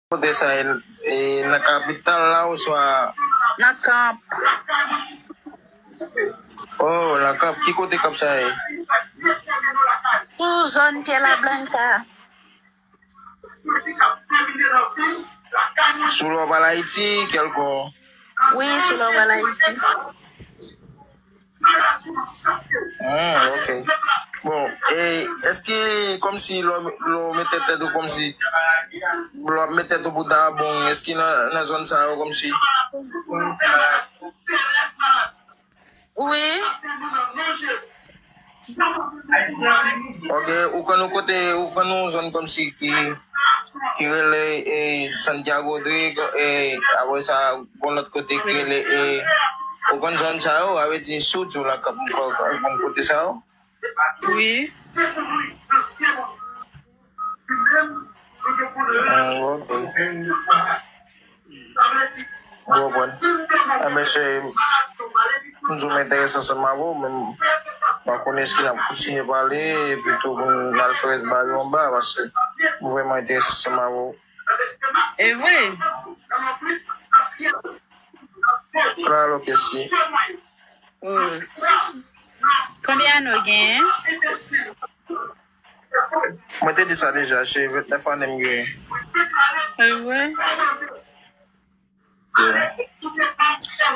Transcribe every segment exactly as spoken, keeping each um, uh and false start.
Kote sa ye? E nan kapital la oswa? Nan Kanp. Oh, nan Kanp. Ki kote Kanp sa ye? Sou zòn Piedras Blancas. Sou lè w pral Ayiti, kèlkon? Wi, sou lè w pral Ayiti. Hmm, ok. Bon, e èske kòmsi lè w, lè w mete tèt ou kòmsi, lè w ap mete tèt ou pou Dabong, èske nan, nan zòn sa yo kòmsi? Wi. Ok, ou konn yon kote, ou konn yon zòn kòmsi ki, ki rele, e, Santiago Rodrigo, e, apre sa, gon lòt kote ki rele, e, ou konn zòn sa yo, avè di sou di w la kap, kap, kap kote sa yo? Wi. Ah, ok. Ou konprann? Enben, se, m di w m enterese ansanm avè w, men m pa konnen si n ap kontinye pale, epi tou pou n al fè rès bagay yo anba, paske m vrèman enterese ansanm avè w. E vre? Claro que sí. Oh. Konbyen ane w genyen? Mwen te di sa deja, se vennèf ane m genyen. E vre? Yeah.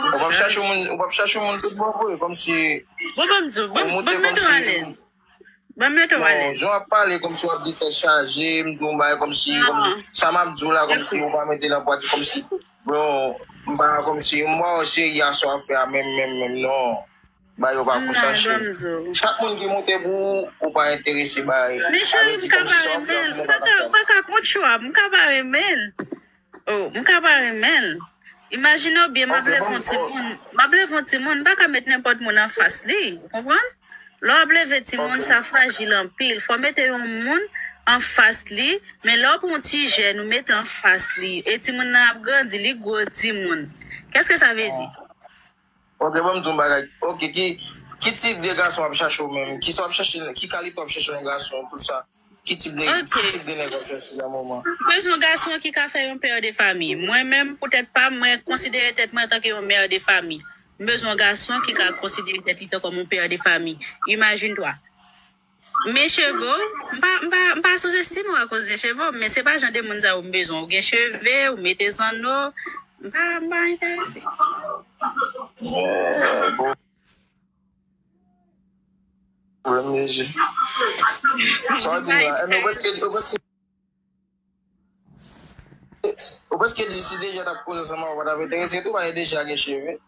Ou p ap chache moun, ou p ap chache moun tout bon vre, kòmsi. Bon, ban m di w, ban m, ban m mete w alèz. Ban m mete w alèz. Non, jan w ap pale kòmsi w ap di tèt chaje, m di w yon bagay kòmsi, kòmsi, sa m ap di w la, kòmsi ou pa mete l an pratik, kòmsi, bon, m pa, kòmsi m pa wè w serye a sa w ap fè a, menm, menm, menm, non. Bagay yo pa konsa, cheri. Chak moun ki monte pou ou, ou pa enterese bagay. Men cheri, m ka pa renmen l. M pa ka, m pa ka kont chwa, m ka pa renmen l. Oh, m ka pa renmen l. Imajine w byen, m ap leve yon timoun. M ap leve yon timoun, m pa ka met nenpòt moun anfas li. Ou konprann? Lè w ap leve timoun, sa frajil anpil. Fò w mete yon moun anfas li, men lè w pran yon ti jèn, ou mete anfas li, e timoun nan ap grandi, li gwo timoun. Qu'est-ce que ça veut dire? Ok, ban m di w yon bagay. Ok, ki, ki tip de gason w ap chache w menm? Kisa w ap chache, ki kalite w ap chache nan gason, tout sa? Ki tip de, ki tip de nèg w ap chache nan moman? M bezwen yon gason ki ka fè yon pè de fami. Mwen menm, pou tèt pa m, mwen konsidere tèt mwen antanke yon mè de fami. M bezwen yon gason ki ka konsidere tèt li tankou yon pè de fami. Imagine toi. Men cheve w, m pa, m pa, m pa souzestime w akoz de cheve w, men se pa jan de moun sa yo m bezwen. Ou gen cheve, ou mete zanno, m pa, m pa enterese. Pwoblèm de je. Sa w di la, e, men ou prèske, ou prèske, ou prèske di si Deja t ap koze ansanm avè w, w pa t ap enterese tou, paske Deja gen cheve.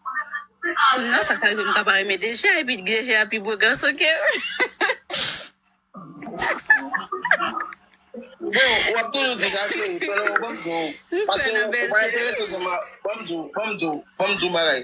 Non, sa ka rive m ta pa renmen Deja, epi Deja pi bo gason ke m. Bon, w ap toujou di sa, cheri. Pèlè, ban m di w. Paske ou pa enterese ansanm a, ban m di w, ban m di w, ban m di w bagay.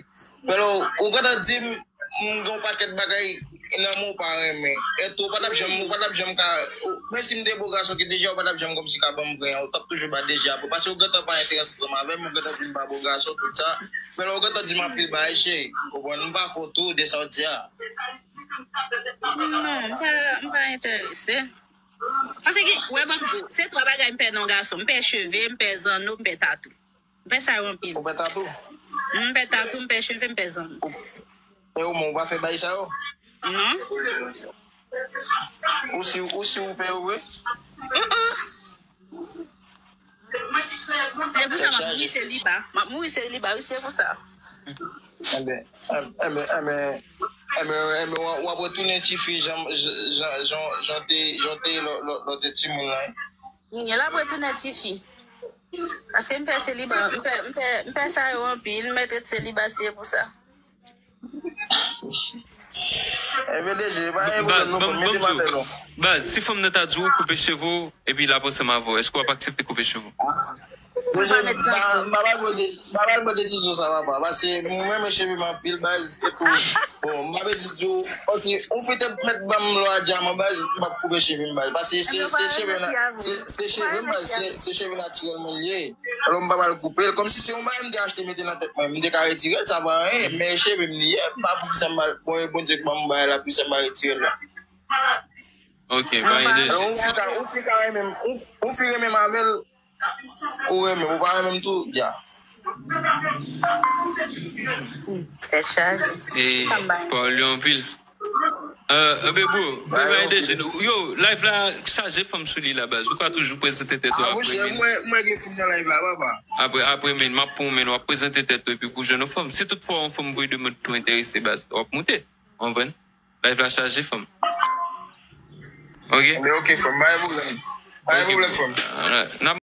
Pèlè, ou gentan di m, m gen yon pakèt bagay nan men w pa renmen. Etou, ou pa t ap janm, ou pa t ap janm ka, ou, menm si m te bo gason ki Deja, ou pa t ap janm kòmsi ka ban m grenn an, ou t ap toujou ba Deja. Paske ou gentan pa enterese ansanm avè m, ou gentan di m pa bo gason, tout sa. Pèlè, ou gentan di m anpil bagay, cheri. Ou konprann? M pa kont ou de sa w di a. Non, m pa, m pa enterese. Paske, wè, ban m di w, se twa bagay m pè nan yon gason. M pè cheve, m pè zanno, m pè tatou. M pè sa yo anpil. Ou pè tatou? M pè tatou, m pè cheve, m pè zanno. E ou menm, ou pa fè bagay sa yo? Non. Ou si, ou si ou pè yo vre? Oh, oh. Se pou sa m ap mouri seliba. M ap mouri seliba, wi, se pou sa. Enben, enben, enben, enben, enben, w ap, w ap retounen tifi jan, jan, jan, jan te, jan te lè, lè, lè w te timoun lan, wi. Kounye a l ap retounen tifi. Paske m pè seliba, m pè, m pè, m pè sa yo anpil, m mèt ret seliba, se pou sa. Enben, D J, pa gen pwoblèm, non, mete m atè, non. Baz, si fanm nan ta di w koupe cheve w, epi l ap ansanm avè w, èske w ap aksepte koupe cheve w? M pa met zanno. M pa, m pa pral pran desi-, m pa pral pran desizyon sa, papa. Paske mwen renmen cheve m anpil, baz, e tou. Bon, m pa bezwen di w, paske yon fi te mèt ban m lwa dyaman, baz, m p ap koupe cheve m, baz. Paske se, se cheve, se, se cheve m, baz, se, se cheve natirèl mwen li ye. Alò, m pa pral koupe l. Kòmsi se yon bagay m te achte mete nan tèt mwen, m te ka retire l, sa pa anyen. Men cheve m li ye, m pa pou sa m pral, bon, e Bondye k ban m bagay la, pou sa m pral retire l la. Ok, pa gen de... Alò, yon fi ka, yon fi ka renmen m, yon, yon fi renmen m avè l, Ou renmen m, ou pa renmen m tou, ya. Tèt chaje. E pale anpil. Enben bro, yo, live la chaje fanm sou li la baz. Ou ka toujou prezante tèt ou apre. Mwen gen fanm nan live la, papa. Apre, apre men, m ap pran men, w ap prezante tèt ou epi pou jwenn yon fanm. Si tout fwa yon fanm voye demann tou enterese baz, w ap moute. Konprann? Live la chaje fanm. Ok? Men ok, fanm, pa gen pwoblèm. Pa gen pwoblèm, fanm.